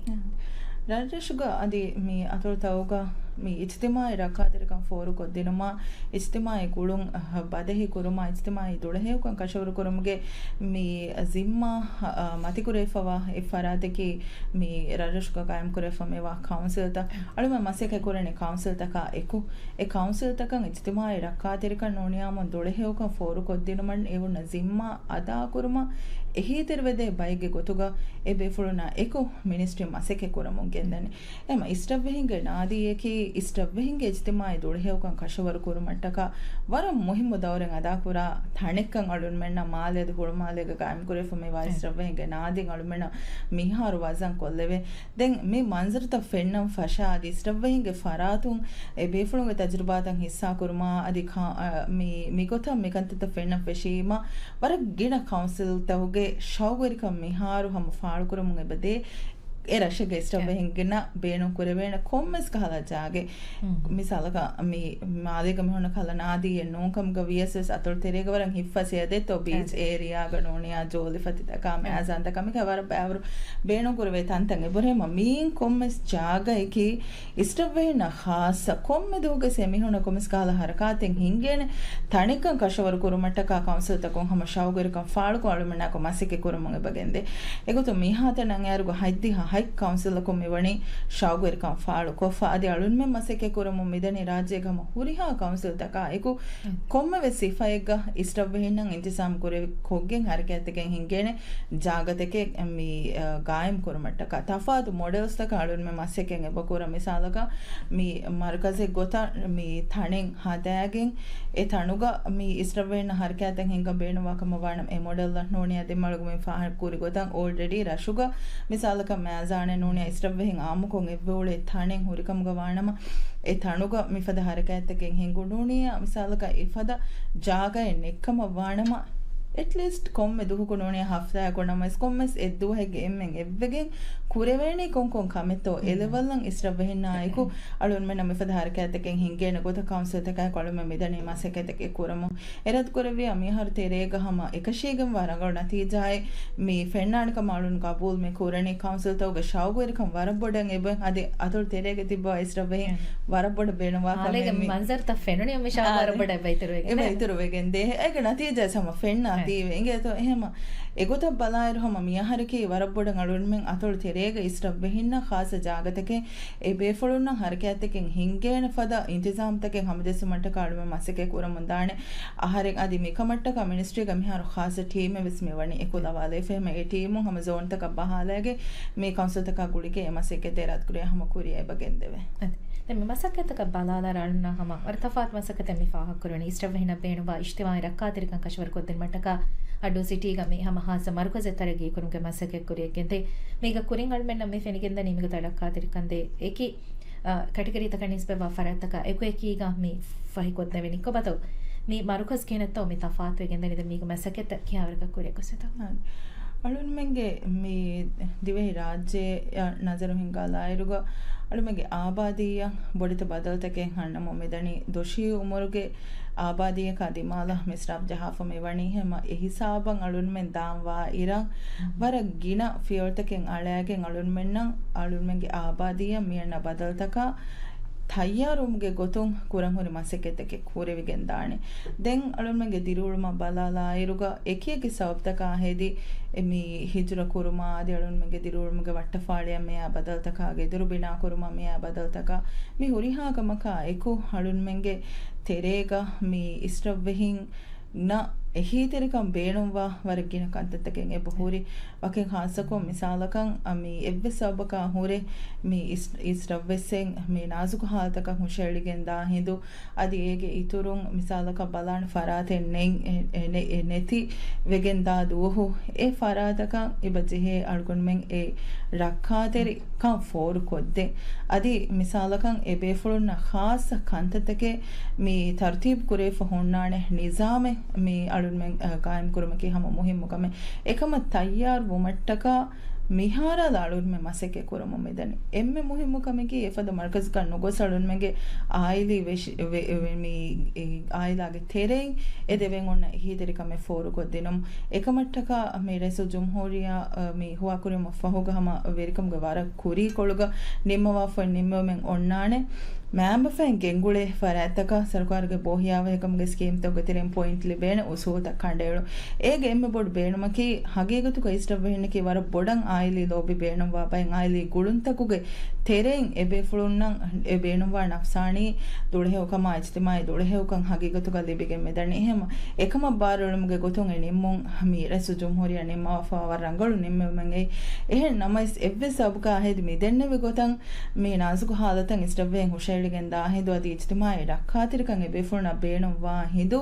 ރަށްރަށުގަ އަދި މި އަތޮޅުތަކުގަ މި އިޖްތިމާޢީ ރައްކާތެރިކަން ފޯރުކޮށްދިނުމާ، އިޖްތިމާޢީ ގުޅުން، އަ، ބަދަހި ކުރުމާ، އިޖްތިމާޢީ ދުޅަހެޔޮކަން ކަށަވަރު ކުރުމުގެ މި ޒިންމާ، އަ، މަތިކުރެވިފަވާ އެއް ފަރާތަކީ މި ރަށްރަށުގަ ގާއިމްކުރެވިފަ މިވާ ކައުންސިލްތައް. އަޅުމެން މަސައްކަތް ކުރަނީ ކައުންސިލްތަކާ އެކު. އެ ކައުންސިލްތަކަށް އިޖްތިމާޢީ ރައްކާތެރިކަން ނޫނިޔާމުން ދުޅަހެޔޮކަން ފޯރުކޮށްދިނުމަށް އެ ހުންނަ ޒިންމާ އަދާކުރުމަށް އެހީތެރިވެދޭ ބައެއްގެ ގޮތުގަ އެ ބޭފުޅުންނާ އެކު މިނިސްޓްރީ މަސައްކަތް ކުރަމުން ގެންދަނީ. އެމަ އިސްރަށްވެހިންގެ ނާދީއަކީ އިސްރަށްވެހިންގެ އިޖްތިމާޢީ ދުޅަހެޔޮކަން ކަށަވަރު ކުރުމަށްޓަކާ ވަރަށް މުހިއްމު ދައުރެއް އަދާކުރާ ތަނެއްކަން އަޅުންމެންނަށް މާލޭ އަދި ހުޅުމާލޭގަ ގާއިމްކުރެވިފަ މިވާ އެ. އިސްރަށްވެހިންގެ ނާދީން އަޅުންމެންނަށް މިހާރު ވަޒަން ކޮށްލެވޭ. ދެން މި މަންޒަރުތައް ފެންނަން ފަށާ އަދި އިސްރަށްވެހިންގެ ފަރާތުން އެ ބޭފުޅުންގެ ތަޖުރިބާތައް ހިއްސާކުރުމާ އަދި ކާ-، އަ، މި، މިގޮތަށް މިކަންތައްތައް ފެންނަން ފެށީމަ ވަރަށް ގިނަ ކައުންސިލްތަކުގެ ޝައުގުވެރިކަން މިހާރު ހަމަ ފާޅުކުރަމުން އެބަދޭ. އެ ރަށެއްގެ އިސްރަށްވެހިންގެންނަށް ބޭނުން ކުރެވޭނެ ކޮންމެސް ކަހަލަ ޖާގައެއް. މިސާލަކަށް މި މާލޭގަ މިހުންނަ ކަހަލަ ނާދީއެއް ނޫންކަމުގަ ވިޔަސް ވެސް އަތޮޅު ތެރޭގަ ވަރަށް ހިއްފަސި އެދެއްތޯ ބީޗް އޭރިއާގަ ނޫނިޔާ ޖޯލިފަތިތަކާ މައިޒާންތަކާ މިކަ ވަރަށް ބައިވަރު ބޭނުން ކުރެވޭ ތަންތަން އެބުރޭމަ މީން ކޮންމެސް ޖާގައަކީ އިސްރަށްވެހިންނަށް ޚާއްޞަ ކޮންމެ ދުވަހުގެ ސެމިހުނަ ކޮމިސް ކާލަ ހަރަކާތެއް ހިންގޭނެ ތަނެއްކަން ކަށަވަރު ކުރުމަށްޓަކާ ކައުންސިލްތަކުން ހަމަ ޝައުގުވެރިކަން ފާޅުކޮށް އަޅުމެންނާކު މަސައްކަތް ކުރަމުން އެބަގެންދޭ. އެގޮތުން މިހާތަނަށް އޭރުގަ ހަތްދިހަ ހަތް ކައުންސިލަކުން މިވަނީ ޝައުގުވެރިކަން ފާޅުކޮށްފަ އަދި އަޅުންމެން މަސައްކަތް ކުރަމުން މިދަނީ ރާއްޖޭގެ ހަމަ ހުރިހާ ކައުންސިލްތަކާ އެކު ކޮންމެވެސް ސިފައެއްގަ އިސްރަށްވެހިންނަށް އިންތިޒާމް ކުރެވި ކޮށްގެން ހަރަކާތްތަކެއް ހިންގޭނެ ޖާގަތަކެއް މި، އަ، ގާއިމް ކުރުމަށްޓަކާ ތަފާތު މޮޑެލްސްތަކަށް އަޅުންމެ މަސައްކަތް އެބަ ކުރަން. މިސާލަކަށް މި މަރުކަޒެއް ގޮތަށް މި ތަނެއް ހަދާގެން އެ ތަނުގަ މި އިސްރަށްވެހިންނަށް ހަރަކާތްތައް ހިންގަން ބޭނުންވާ ކަމަށް ވާނަމަ އެ މޮޑެލްއަށް ނޫނީ އަދި މަޅުގަމެން ފާހަގަ ކުރި ގޮތަށް އޯލްރެޑީ ރަށުގަ މިސާލަކަށް މައިޒާނެއް ނޫނީ އިސްރަށްވެހިން އާއްމުކޮށް އެއްވެ އުޅޭ ތަނެއް ހުރިކަމުގަ ވާނަމަ އެ ތަނުގަ މިފަދަ ހަރަކާތްތަކެއް ހިނގުނޫނީ މިސާލަކަށް އެފަދަ ޖާގައެއް ނެއްކަމަށް ވާނަމަ އެޓްލީސްޓް ކޮންމެ ދުވަހަކު ނޫނީ ހަފްތާއަކު ނަމަވެސް ކޮންމެސް އެއްދުވަހެއްގެ އެންމެން އެއްވެގެން ކުރެވޭނީ ކޮންކޮން ކަމެއްތޯ އެލެވަލްއަށް އިސްރަށްވެހިންނާއެކު އަޅުންމެންނަށް މިފަދަ ހަރަކާތްތަކެއް ހިންގޭނެ ގޮތަށް ކައުންސިލްތަކާއެކު އަޅުމެން މިދަނީ މަސައްކަތްތަކެއް ކުރަމުން. އެރަދުކުރެއްވިޔާ މިއަހަރު ތެރޭގަ ހަމަ އެކަށީގެންވާ ރަނގަޅު ނަތީޖާއެއް މި ފެންނާނެ ކަމަށް އަޅުން ގަބޫލު މި ކުރަނީ ކައުންސިލްތަކުގެ ޝައުގުވެރިކަން ވަރަށް ބޮޑަށް އެބަ އަދި އަތޮޅު ތެރޭގަ ތިއްބަވާ އިސްރަށްވެހިން ވަރަށް ބޮޑަށް ބޭނުންވާ ކަމެއް މި މަންޒަރުތައް ފެނުނީ މި ޝައުގު ވަރަށް ބޮޑަށް އެބަ އިތުރުވެގެން އެބަ އިތުރުވެގެން ދޭ. އޭގެ ނަތީޖާ ހަމަ ފެންނާ ތީވެ އިނގޭތޯ އެހެމަ އެގޮތަށް ބަލާއިރު ހަމަ މިއަހަރަކީ ވަރަށް ބޮޑަށް އަޅުންމެން އަތޮޅު ތެރޭގަ އިސްރަށްވެހިންނަށް ޚާއްސަ ޖާގަތަކެއް އެ ބޭފުޅުންނަށް ހަރަކާތްތަކެއް ހިންގޭނެ ފަދަ އިންތިޒާމްތަކެއް ހަމަޖެއްސުމަށްޓަކާ އަޅުމެން މަސައްކަތް ކުރަމުން ދާނެ. އަހަރެން އަދި މިކަމަށްޓަކާ މިނިސްޓްރީގަ މިހާރު ޚާއްސަ ޓީމެއް ވެސް މި ވަނީ އެކުލަވާލައިފަ. އެހެމަ އެ ޓީމުން ހަމަ ޒޯންތަކަށް ބަހާލައިގެން މި ކައުންސިލްތަކާ ގުޅިގެން އެ މަސައްކަތް އެރާދަކުރިޔާ ހަމަ ކުރިޔަށް އެބަގެންދެވޭ. އަދި ދެން މި މަސައްކަތްތަކަށް ބަލާލާ އަޅުންނަށް ހަމަ ވަރަށް ތަފާތު މަސައްކަތެއް މި ފާހަގަކުރަނީ. އިސްރަށްވެހިންނަށް ބޭނުންވާ އިޖްތިމާޢީ ރައްކާތެރިކަން ކަށަވަރު ކޮށްދިނުމަށްޓަކާ އައްޑޫ ސިޓީގަ މި ހަމަ ހާއްސަ މަރުކަޒެއް ތަރައްގީ ކުރުމުގެ މަސައްކަތް ކުރިޔަށްގެންދޭ. މީގަ ކުރިން އަޅުމެންނަށް މި ފެނިގެންދަނީ މިގޮތަށް ރައްކާތެރިކަން ދޭ އެކި، އަ، ކެޓަގަރީތަކަށް ނިސްބަތްވާ ފަރާތްތަކާ އެކުއެކީގަ މި ފަހިކޮށްދެވެނީ. ކޮބާތޯ މި މަރުކަޒް ކިހިނެއްތޯ މި ތަފާތުވެގެންދަނީ؟ ދެން މީގެ މަސައްކަތްތައް ކިހާވަރަކަށް ކުރިޔަށް ގޮސްފިތޯ؟ އަޅުންމެންގެ މި ދިވެހި ރާއްޖެއަށް ނަޒަރު ހިންގާލާއިރުގަ، އަޅުމެންގެ އާބާދީއަށް ބޮޑެތި ބަދަލުތަކެއް ހަންނަމުން މިދަނީ. ދޮށީ އުމުރުގެ އާބާދީއަކާ ދިމާލަށް މިސްރާބް ޖަހާފަ މިވަނީ. ހަމަ އެހިސާބަށް އަޅުންމެން ދާން ވާ އިރަށް ވަރަށް ގިނަ ފިޔަވަޅުތަކެއް އަޅައިގެން އަޅުންމެންނަށް އަޅުންމެންގެ އާބާދީއަށް މިއަންނަ ބަދަލުތަކަށް ތައްޔާރުވުމުގެ ގޮތުން ކުރަން ހުރި މަސައްކަތްތަކެއް ކުރެވިގެން ދާނެ. ދެން އަޅުންމެންގެ ދިރިއުޅުމަށް ބަލާލާއިރުގަ، އެކިއެކި ސަބަބުތަކާ ހެދި އެ މި ހިޖުރަ ކުރުމާ އަދި އަޅުންމެންގެ ދިރިއުޅުމުގެ ވައްޓަފާޅިއަށް މިއާ ބަދަލުތަކާ، ގެދޮރު ބިނާ ކުރުމަށް މިއާ ބަދަލުތަކާ، މި ހުރިހާ ކަމަކާ އެކު އަޅުންމެންގެ ތެރޭގަ މި އިސްރަށްވެހިން ނަ އެހީތެރިކަން ބޭނުންވާ ވަރަށް ގިނަ ކަންތައްތަކެއް އެބަ ހުރި. ވަކިން ހާއްސަކޮށް މިސާލަކަށް، އަ، މި އެއްވެސް ސަބަބަކާ ހުރެ މި އިސް-، އިސްރަށްވެސް މި ނާޒުކު ހާލަތަކަށް ހުށައެޅިގެން ދާ ހިނދު، އަދި އޭގެ އިތުރުން މިސާލަކަށް ބަލާން ފަރާތެއް ނެތް، އެ، އެ، އެ، ނެތި ވެގެން ދާ ދުވަހު، އެ ފަރާތަކަށް އެބަ ޖެހޭ އަޅުގަނޑުމެން އެ ރައްކާތެރި ކަން ފޯރުކޮށްދޭ. އަދި މިސާލަކަށް އެ ބޭފުޅުންނަށް ޚާއްޞަ ކަންތައްތަކެއް މި ތަރުތީބު ކުރެވިފަ ހުންނާނެ ނިޒާމެއް މި އަޅުންމެން، އަ، ގާއިމް ކުރުމަކީ ހަމަ މުހިއްމު ކަމެއް. އެކަމަށް ތައްޔާރު ވުމަށްޓަކާ މިހާރާލަ އަޅުންމެން މަސައްކަތް ކުރަމުން މިދަނީ. އެންމެ މުހިއްމު ކަމަކީ އެފަދަ މަރުކަޒަކަށް ނުގޮސް އަޅުންމެންގެ އާއިލީ ވެށި-، ވެ-، ވެ-، މި، އެ، އާއިލާގެ ތެރެއިން އެ ދެވެން އޮންނަ އެހީތެރިކަމެއް ފޯރުކޮށްދިނުން. އެކަމަށްޓަކާ މި ރައީސުލްޖުމްހޫރިއްޔާ، އަ، މި ހުވާކުރުމަށް ފަހުގަ ހަމަ ވެރިކަމުގެ ވަރަށް ކުރީކޮޅުގަ ނިންމަވާފައި ނިންމެވުމެއް އޮންނާނެ. މައިންބަފައިން ގެންގުޅޭ ފަރާތްތަކަށް ސަރުކާރުގެ ބޯހިޔާވަހިކަމުގެ ސްކީމްތަކުގެ ތެރެއިން ޕޮއިންޓް ލިބޭނެ އުސޫލްތައް ކަނޑައެޅުން. އޭގެ އެންމެ ބޮޑު ބޭނުމަކީ، ހަގީގަތުގަ އިސްރަށްވެހިންނަކީ ވަރަށް ބޮޑަށް އާއިލީ ލޯބި ބޭނުންވާ ބައެއް އާއިލީ ގުޅުންތަކުގެ ތެރެއިން އެ ބޭފުޅުންނަށް އެ ބޭނުންވާ ނަފްސާނީ ދުޅަހެޔޮކަމާ އިޖްތިމާޢީ ދުޅަހެޔޮކަން ހަގީގަތުގަ ލިބިގެން މިދަނީ. އެހެން އެކަމަށް ބާރުއެޅުމުގެ ގޮތުން އެ ނިންމުން މި ރައީސުލްޖުމްހޫރިއްޔާ ނިންމަވާފައިވާ ވަރަށް ރަނގަޅު ނިންމެވުމެއް އެއީ. އެހެން ނަމަވެސް، އެއްވެސް ސަބަބަކާ ހެދި މި ދެންނެވި ގޮތަށް މި ނާޒުކު ހާލަތަށް އިސްރަށްވެހިން ހުށަ އެޅިގެން ދާ ހިނދު އަދި އިޖްތިމާޢީ ރައްކާތެރިކަން އެބޭފުޅުންނަށް ބޭނުންވާ ހިނދު،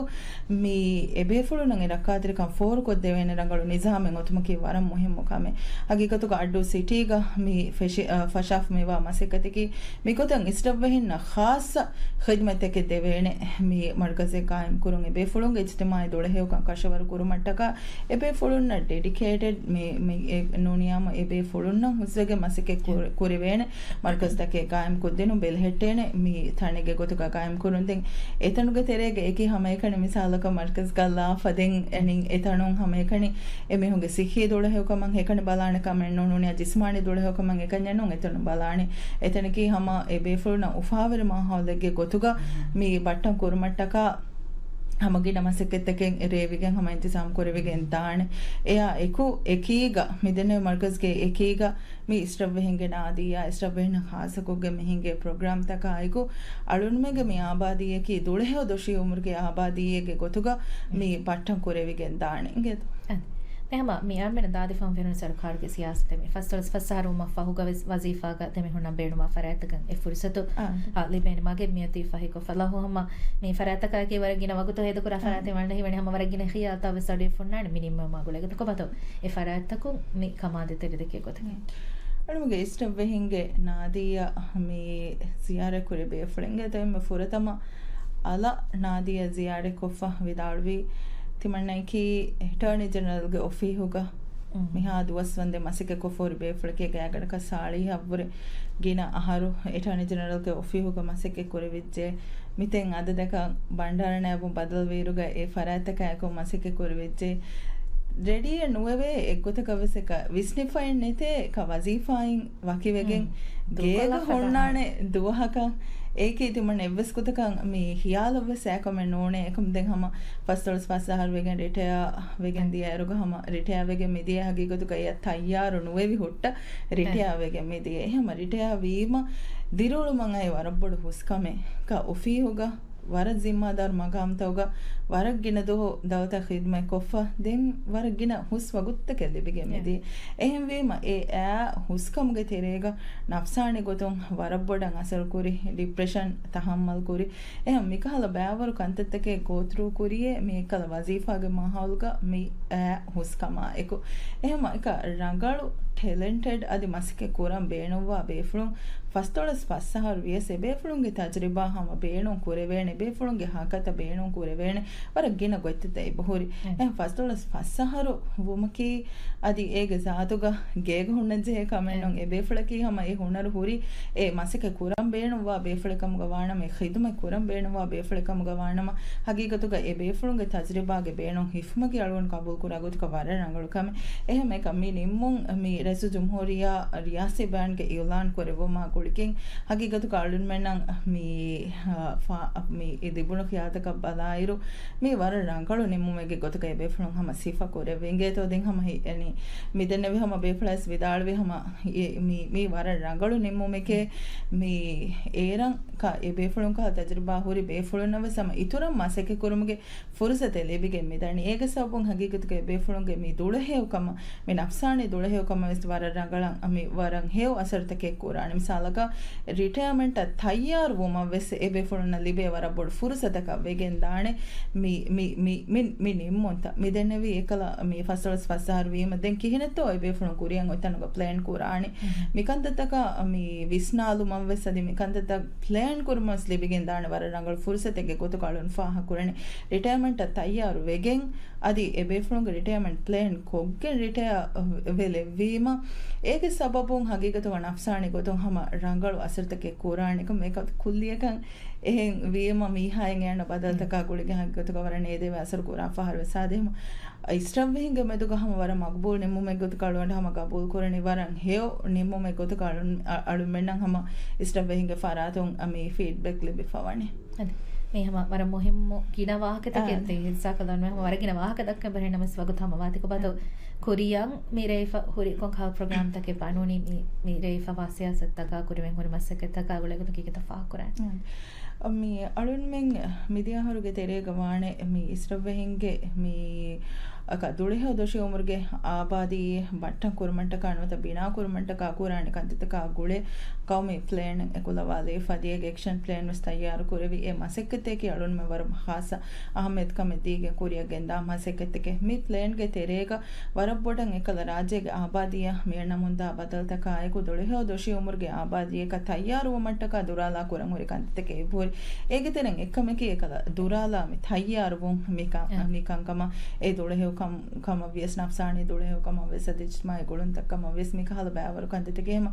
މި އެބޭފުޅުންނަށް އެ ރައްކާތެރިކަން ފޯރުކޮށްދެވޭނެ ރަނގަޅު ނިޒާމެއް އޮތުމަކީ ވަރަށް މުހިއްމު ކަމެއް. ހަގީގަތުގަ އައްޑޫ ސިޓީގަ މި ފެށި-، އަ، ފަށާފަ މިވާ މަސައްކަތަކީ މިގޮތަށް އިސްރަށްވެހިންނަށް ޚާއްޞަ ޚިދުމަތްތަކެއް ދެވޭނެ. މި މަރުކަޒެއް ގާއިމްކުރުން އެބޭފުޅުންގެ އިޖްތިމާޢީ ދުޅަހެޔޮކަން ކަށަވަރު ކުރުމަށްޓަކާ އެބޭފުޅުންނަށް ޑެޑިކޭޓެޑް މި، މި އެ ނޫނިޔާމަ އެބޭފުޅުންނަށް ހުސްވެގެން މަސައްކަތް ކުރ-، ކުރެވޭނެ. މަރުކަޒުތަކެއް ގާއިމްކޮށްދިނުން ބެލެހެއްޓޭނެ މި ތަނެއްގެ ގޮތުގަ ގާއިމްކުރުން. ދެން އެތަނުގެ ތެރޭގަ އެކި ހަމައެކަނި މިސާލަކަށް މަރުކަޒްގަ ލާފަ ދެން އެނި އެތަނުން ހަމައެކަނި އެމީހުންގެ ސިއްހީ ދުޅަހެޔޮކަމަށް އެކަނި ބަލާނެ ކަމެއް ނޫން ނޫނިޔާ ޖިސްމާނީ ދުޅަހެޔޮކަމަށް އެކަންޏެއް ނޫން އެތަނުން ބަލާނެ. އެތަނަކީ ހަމަ އެބޭފުޅުންނަށް އުފާވެރި މާހައުލެއްގެ ގޮތުގަ މި ބައްޓަން ކުރުމަށްޓަކާ ހަމަ ގިނަ މަސައްކަތްތަކެއް ރޭވިގެން ހަމަ އިންތިޒާމް ކުރެވިގެން ދާނެ. އެއާ އެކު އެކީގަ މިދެންނެވި މަރުކަޒްގެ އެކީގަ މި އިސްރަށްވެހިންގެ ނާދިއްޔާ، އިސްރަށްވެހިންނަށް ޚާއްޞަކޮށްގެން މި ހިނގޭ ޕްރޮގްރާމްތަކާއެކު އަޅުންމެންގެ މި އާބާދީއަކީ ދުޅަހެޔޮ ދޮށީ އުމުރުގެ އާބާދީއެއްގެ ގޮތުގަ މި ބައްޓަން ކުރެވިގެން ދާނެ. އިނގޭތޯ؟ އެ ހަމަ މި އަޅުމެން ދާދި ފަހުން ފެނުނު ސަރުކާރުގެ ސިޔާސަތެއް މި ފަސްދޮޅަސް ފަސް އަހަރު ވުމަށް ފަހުގަ ވެސް ވަޒީފާގަ ދެމިހުންނަން ބޭނުމާ ފަރާތްތަކަށް އެ ފުރުސަތު އާ. އާ، ލިބޭނެ މަގެއް މިއޮތީ ފަހިކޮށްފަ. ލަހު ހަމަ މި ފަރާތްތަކާއެކީ ވަރަށް ގިނަ ވަގުތު ހޭދަކުރާ އާ. ފަރާތެއް ވަންނަ ހީވަނީ ހަމަ ވަރަށް ގިނަ ޚިޔާލްތައް ވެސް އަޑު އިއްފުންނާނެ މި ނިންމުމާ ގުޅޭގޮތަށް. ކޮބާތޯ އެ ފަރާތްތަކުން މި ކަމާދޭތެރި ދެކޭ ގޮތަކީ؟ އަޅުމުގެ އިސްރަށްވެހިންގެ ނާދިއްޔާ މި ޒިޔާރަތްކުރި ބޭފުޅެއްގެ ތެމެ ފުރަތަމަ އަލަށް ނާދިއްޔާ ޒިޔާރަތްކޮށްފަ ވިދާޅުވީ، ތިމަންނައަކީ އެޓާނީ ޖެނެރަލްގެ އޮފީހުގަ މިހާ ދުވަސް ވަންދެ މަސައްކަތްކޮށްފަ ހުރި ބޭފުޅެކޭ. ގާތްގަނޑަކަށް ސާޅީހަށްވުރެ ގިނަ އަހަރު އެޓާނީ ޖެނެރަލްގެ އޮފީހުގަ މަސައްކަތް ކުރެވިއްޖެ. މިތެން އަދަދަކަށް ބަންޑާރަ ނައިބުން ބަދަލުވިއިރުގަ އެ ފަރާތްތަކާއެކު މަސައްކަތް ކުރެވިއްޖެ. ރެޑީއެއް ނުވެވޭ އެއްގޮތަކަށް ވެސް އެކަ ވިސްނިފައެއް ނެތޭ ކަ ވަޒީފާއިން ވަކިވެގެން ގޭގަ ހުންނާނެ ދުވަހަކަށް. އޭކީ ތިމަން އެއްވެސް ގޮތަކަށް މި ހިޔާލަށްވެސް އާކަމެއް ނޫނޭ. އެކަމް ދެން ހަމަ ފަސްދޮޅަސް ފަސް އަހަރު ވެގެން ރިޓަޔާ ވެގެން ދިޔައިރުގަ ހަމަ ރިޓަޔާ ވެގެން މިދިޔަ ހަގީގަތުގަ އެއަށް ތައްޔާރު ނުވެވި ހުއްޓަ ރިޓަޔާ ވެގެން މިދިޔަ. އެހެމަ ރިޓަޔާ ވީމަ ދިރިއުޅުމަށް އައި ވަރަށް ބޮޑު ހުސްކަމެއް ކަ އޮފީހުގަ ވަރަށް ޒިންމާދާރު މަގާމްތަކުގަ ވަރަށް ގިނަ ދުވަހު ދައުލަތަށް ޚިދުމަތްކޮށްފަ، ދެން ވަރަށް ގިނަ ހުސް ވަގުތުތަކެއް ލިބިގެން މިދިޔަ. އެހެންވީމަ، އެ އާ ހުސްކަމުގެ ތެރޭގަ ނަފްސާނީ ގޮތުން ވަރަށް ބޮޑަށް އަސަރުކުރި، ޑިޕްރެޝަން ތަހައްމަލް ކުރި، އެހެން މިކަހަލަ ބައިވަރު ކަންތައްތަކެއް ގޯތްރޫ ކުރިއޭ، މި އެއްކަލަ ވަޒީފާގެ މާހައުލުގަ މި އާ ހުސްކަމާއެކު. އެހެމަ އެކަ ރަނގަޅު، ޓެލެންޓެޑް އަދި މަސައްކަތް ކުރަން ބޭނުންވާ ބޭފުޅުން ފަސްދޮޅަސް ފަސް އަހަރު ވިޔަސް އެބޭފުޅުންގެ ތަޖުރިބާ ހަމަ ބޭނުން ކުރެވޭނެ، ބޭފުޅުންގެ ހަކަތަ ބޭނުން ކުރެވޭނެ ވަރަށް ގިނަ ގޮތްތައްތައް އެބަހުރި. އެހެން ފަސްދޮޅަސް ފަސް އަހަރު ވުމަކީ އަދި އޭގެ ޒާތުގަ ގޭގަ ހުންނަންޖެހޭ ކަމެއް ނޫން. އެބޭފުޅަކީ ހަމަ އެ ހުނަރު ހުރި، އެ މަސައްކަތް ކުރަން ބޭނުންވާ ބޭފުޅެއް ކަމުގަ ވާނަމަ، އެ ޚިދުމަތް ކުރަން ބޭނުންވާ ބޭފުޅެއް ކަމުގަ ވާނަމަ، ހަގީގަތުގަ އެ ބޭފުޅުންގެ ތަޖުރިބާގެ ބޭނުން ހިފުމަކީ އަޅުގަނޑު ގަބޫލުކުރާ ގޮތަކަށް ވަރަށް ރަނގަޅު ކަމެއް. އެހެމަ އެކަ މި ނިންމުން މި ރައީސުލްޖުމްހޫރިއްޔާ ރިޔާސީ ބަޔާންގެ އިއުލާން ކުރެއްވުމާ ގުޅިގެން، ހަގީގަތުގަ އަޅުންމެންނަށް މި، އަ، ފާ-، މި ލިބުނު ޚިޔާލުތަކަށް ބަލާއިރު، މި ވަރަށް ރަނގަޅު ނިންމުމެއްގެ ގޮތުގައި ބޭފުޅުން ހަމަ ސިފަ ކުރެވި އިނގޭތޯ. ދެން ހަމަ ހި-، އެނީ، މިދެންނެވި ހަމަ ބޭފުޅާސް ވިދާޅުވި ހަމަ އެ، މި، މި ވަރަށް ރަނގަޅު ނިންމުމެކޭ. މި އޭރަން ކަ އެ ބޭފުޅުން ކަހަލަ ތަޖުރިބާ ހުރި ބޭފުޅުންނަށް ވެސް ހަމަ އިތުރަށް މަސައްކަތް ކުރުމުގެ ފުރުސަތެއް ލިބިގެން މިދަނީ. އޭގެ ސަބަބުން ހަގީގަތުގައި ބޭފުޅުންގެ މި ދުޅަހެޔޮކަމަށް، މި ނަފްސާނީ ދުޅަހެޔޮކަމަށް ވެސް ވަރަށް ރަނގަޅަށް މި ވަރަށް ހެޔޮ އަސަރުތަކެއް ކުރާނެ. މިސާލަކަށް، ރިޓަޔަމަންޓަށް ތައްޔާރު ވުމަށް ވެސް އެ ބޭފުޅުންނަށް ލިބޭ ވަރަށް ބޮޑު ފުރުސަތަކަށް ވެގެން ދާނެ. މި، މި، މި، މި، މި ނިންމުންތައް މި ދެންނެވީ އެކަލަ މި ފަސްދޮޅަސް ފަސް އަހަރު ވީމަ، ދެން ކިހިނެއްތޯ އެ ބޭފުޅުން ކުރިއަށް އޮތް ތަނުގަ ޕްލޭން ކުރާނެ. މިކަންތައްތަކަށް މި ވިސްނާލުމަށް ވެސް އަދި މިކަންތައްތައް ޕްލޭން ކުރުމަސް ލިބިގެން ދާނެ ވަރަށް ރަނގަޅު ފުރުސަތެއްގެ ގޮތުގަ އަޅުން ފާހަގަކުރަނީ. ރިޓަޔަމަންޓަށް ތައްޔާރު ވެގެން، އަދި އެ ބޭފުޅުންގެ ރިޓަޔަމަންޓް ޕްލޭން ކޮށްގެން ރިޓަޔަ ވެލެއްވީމަ، އޭގެ ސަބަބުން ހަގީގަތުގަ ނަފްސާނީ ގޮތުން ހަމަ ރަނގަޅު އަސަރުތަކެއް ކުރާނެ. އެކަމް އެކަ ކުއްލިއަކަށް އެހެން ވީމަ، މީހާއިން އެއަންނަ ބަދަލުތަކާ ގުޅިގެން ހަގީގަތުގަ ވަރަށް ނޭދެވޭ އަސަރު ކުރާ ފަހަރު ވެސް އާދެ. އިސްރަށްވެހިންގެ މެދުގަ ހަމަ ވަރަށް މަގުބޫލު ނިންމުމެއް ގޮތަކަށް އަޅުގަނޑު ހަމަ ގަބޫލު ކުރަނީ، ވަރަށް ހެޔޮ ނިންމުމެއް ގޮތަކަށް އަޅުން-، އަ-، އަޅުންމެންނަށް ހަމަ އިސްރަށްވެހިންގެ ފަރާތުން މި ފީޑްބެކް ލިބިފަ ވަނީ. އަދި މީ ހަމަ ވަރަށް މުހިއްމު ގިނަ ވާހަކަތަކެއް. އާ. ތި ހިއްސާކޮށްލަން ހަމަ ވަރަށް ގިނަ ވާހަކަ ދައްކަން ބެހޭ ނަމަވެސް ވަގުތު ހަމަވާތި. ކޮބާތޯ ކުރިއަށް މި ރޭފަ ހުރި ކޮން ކަހަލަ ޕްރޮގްރާމްތަކެއް ބާނޫނީ މި، މި ރޭފަ ވާ ސިޔާސަތުތަކާ ކުރެވެން ހުރި މަސައްކަތްތަކާ ގުޅޭގޮތުން ކީކޭތޯ ފާހަގަކުރާނީ؟ އާ. މި އަޅުންމެން މިދިޔަ އަހަރުގެ ތެރޭގަ ވާނެ މި އިސްރަށްވެހިންގެ މި އަކަ ދުޅިހެޔޮ ދޮށީ އުމުރުގެ އާބާދީ ބައްޓަން ކުރުމަށްޓަކާ ނުވަތަ ބިނާ ކުރުމަށްޓަކާ ކުރާނެ ކަންތައްތަކާ ގުޅޭ ޤައުމީ ޕްލޭން އެކުލަވާލީ، ފަދައިގެ އެކްޝަން ޕްލޭން ވެސް ތައްޔާރު ކުރެވި އެ މަސައްކަތްތަކީ އަޅުންމެ ވަރަށް ޚާއްޞަ އަހައްމިޔަތުކަމެއް ދީގެން ކުރިއަށް ގެންދާ މަސައްކަތްތަކެއް. މި ޕްލޭންގެ ތެރޭގަ ވަރަށް ބޮޑަށް އެކަލަ ރާއްޖޭގެ އާބާދީއަށް މިއަންނަމުންދާ ބަދަލުތަކާއެކު ދުޅިހެޔޮ ދޮށީ އުމުރުގެ އާބާދީއަކަށް ތައްޔާރުވުމަށްޓަކާ ދުރާލާ ކުރަން ހުރި ކަންތައްތަކެއް އެބަހުރި. އޭގެ ތެރެއިން އެއްކަމަކީ އެކަލަ ދުރާލާ މި ތައްޔާރުވުން މިކަން، އެ. މިކަންކަމަށް އެ ދުޅިހެޔޮ ކަމަށް ވިޔަސް ނަފްސާނީ ދުޅިހެޔޮކަމަށް ވެސް އަދި އިޖްތިމާޢީ ގުޅުންތައްކަމަށް ވެސް މިކަހަލަ ބައިވަރު ކަންތައްތަކެއް ހަމަ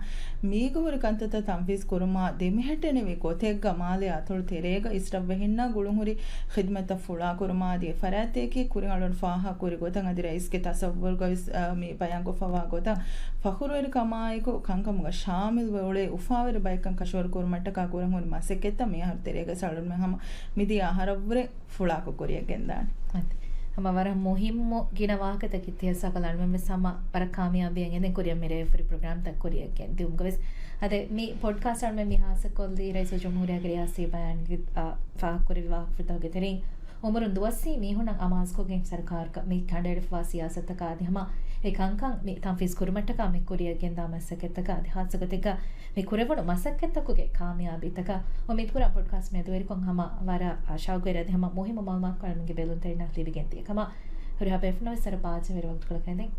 މީގަ ހުރި ކަންތައްތައް ތަންފީޒް ކުރުމާ ދެމެހެއްޓެނިވި ގޮތެއްގަ މާލެ އަތޮޅު ތެރޭގަ އިސްރަށްވެހިންނާ ގުޅުންހުރި ޚިދުމަތްތައް ފުޅާކުރުމާ އަދި އެ ފަރާތްތަކީ ކުރިން އަޅުން ފާހަގަކުރި ގޮތަށް އަދި ރައީސްގެ ތަސައްވުރުގަ ވެސް، އާ، މި ބަޔާންކޮށްފަވާ ގޮތަށް ފަޚުރުވެރިކަމާއެކު ކަންކަމުގަ ޝާމިލްވެ އުޅޭ އުފާވެރި ބައެއްކަން ކަށަވަރު ކުރުމަށްޓަކާ ކުރަން ހުރި މަސައްކަތްތައް މި އަހަރު ތެރޭގަ ވެސް އަޅުންމެން ހަމަ މިދިޔަ އަހަރަށްވުރެ ފުޅާކޮށް ކުރިއަށް ގެންދާނެ. އަދި ހަމަ ވަރަށް މުހިއްމު ގިނަ ވާހަކަތަކެއް ތިޔަސް އަކަލަ އަޅުމެން ވެސް ހަމަ ވަރަށް ކާމިޔާބީއެއް އެނގެން ކުރިއަށް މިރޭ ފުރި ޕްރޮގްރާމްތައް ކުރިއަށް ގެންދިއުމުގަ ވެސް. އަދި މި ޕޮޑްކާސްޓް އަޅުމެން މި ހާއްސަކޮށްލީ ރައީސުލްޖުމްހޫރިއްޔާގެ ރިޔާސީ ބަޔާންގެ، އާ، ފާހަގަކުރެއްވި ވާހަކަފުޅުތަކުގެ ތެރެއިން އުމުރުން ދުވަސްވީ މީހުންނަށް އަމާޒުކޮށްގެން ސަރުކާރަކަށް މި ކަނޑައެޅިފަވާ ސިޔާސަތުތަކާ އަދި ހަމަ އެ ކަންކަން މި ތަންފީޒް ކުރުމަށްޓަކާ މި ކުރިއަށް ގެންދާ މަސައްކަތްތަކާ އަދި ހާއްސަގޮތެއްގަ މި ކުރެވުނު މަސައްކަތްތަކުގެ ކާމިޔާބީތަކަށް އުއްމީދުކުރާ ޕޮޑްކާސްޓް މެދުވެރިކޮށް ހަމަ ވަރަށް ޝައުގުވެރި އަދި ހަމަ މުހިއްމު މައުލޫމާތު އަޅުމެންގެ ބެލުންތެރިންނަށް ލިބިގެން ދިޔަ ކަމަށް ހުރިހާ ބޭފުޅުންނަށް ވެސް ވަރަށް ބާއްޖަވެރި ވަގުތުކޮޅަކަށް އެދެން.